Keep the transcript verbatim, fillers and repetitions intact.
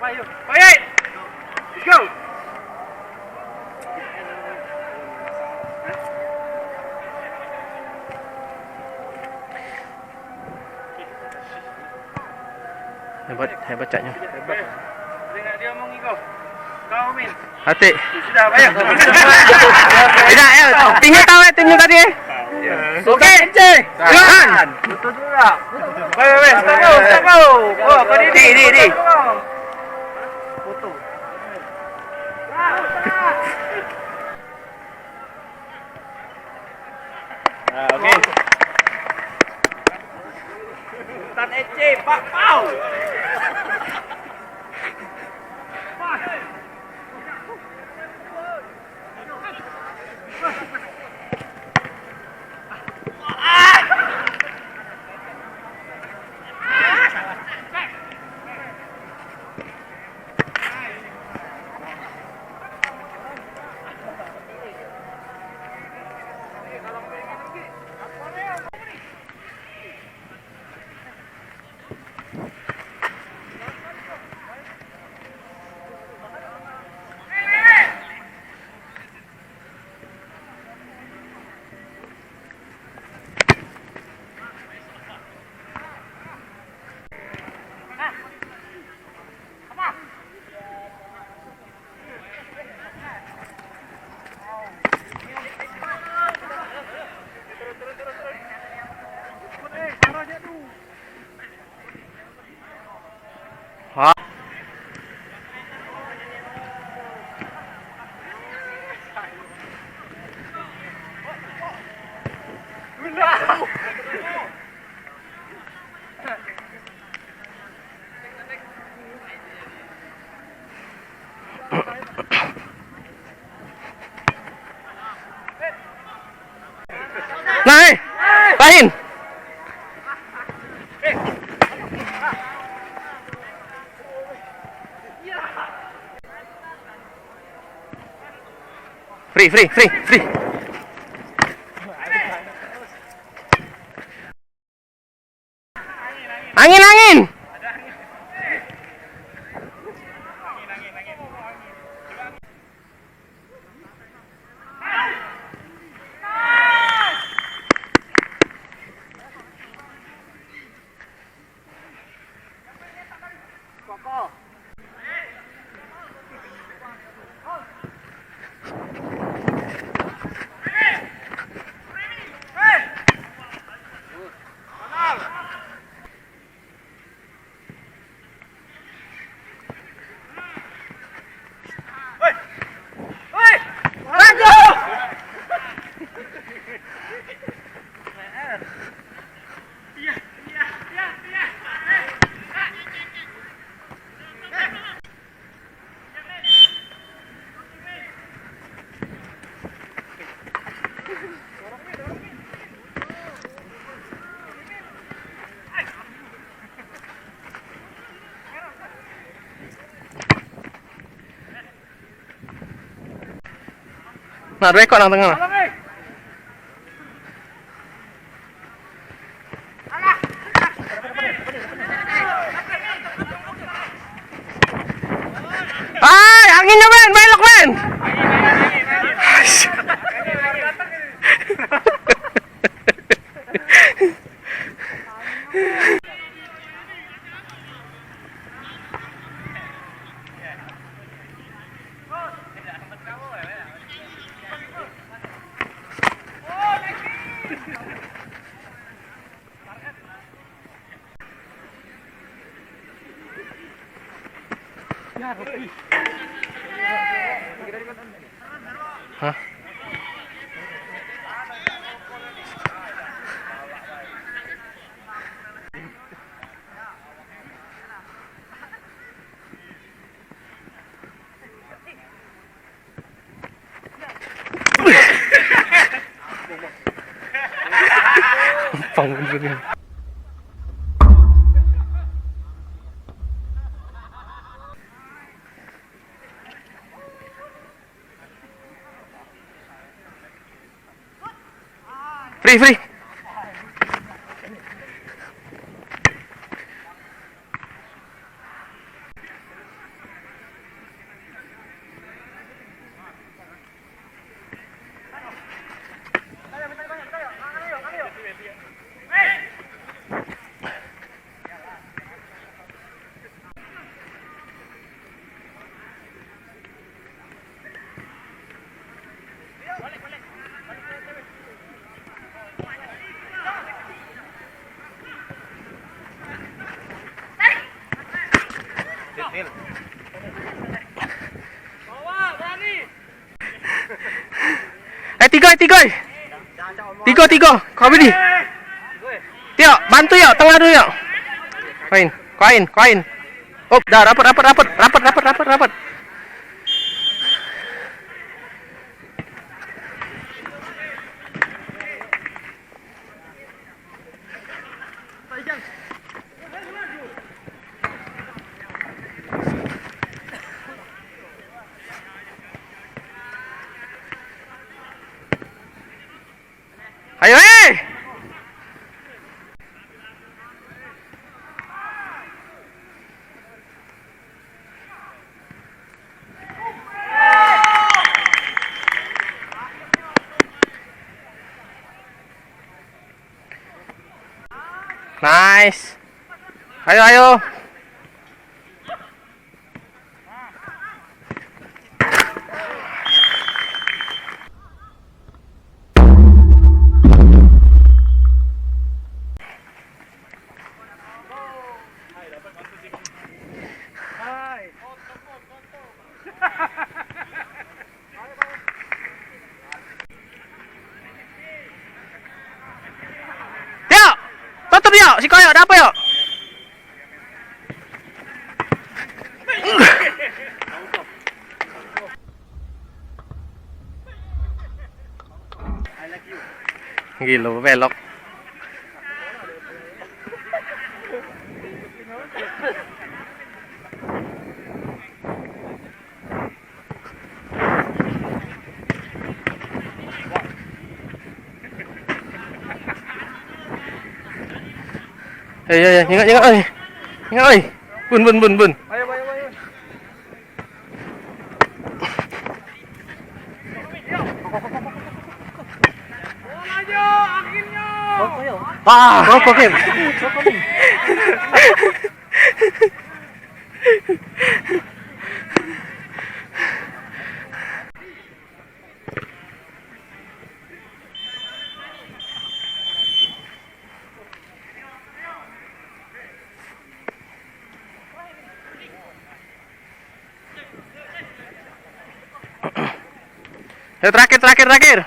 Ayo, fight! Let's go! Hebat, hebat caknya. Hebat. Dengar dia omong iko. Kau, Min. Atik. Sudah, ayo. Tidak, ya. Timnya tahu ya, timnya tadi, eh? Oke, C. Jalan. Betul juga. Weh, weh, weh, stop dulu, stop dulu. Oh, kau di, di, di, di. Foto. Nah, oke. Tan E C, Pak Pau. Nah, eh. Lain. Free, free, free, free. Angin, angin. Nah, dua ekor nang tengah. Ai, anginnyo, men, belok, men. Hah? Pang bener ni. Free, free. Eh, tigo, eh, tigo. Tigo, tigo. Kau bini. Tio, bantu yo, tengah dulu yo. Koin, koin, koin. Oh, dah, rapet, rapet, rapet, rapet, rapet, rapet, rapet. Ayo, eh! Nice. Ayo, ayo. Yo, tutup yo, si koyok, dah apa yo? Gilo, belok. Eh, ya, ya, ingat, ingat, oi. Ingat, oi. Bun, bun, bun, bun. Ayo, ayo, ayo. Ah. Rokok, Kim. Yo, terakhir, terakhir, terakhir.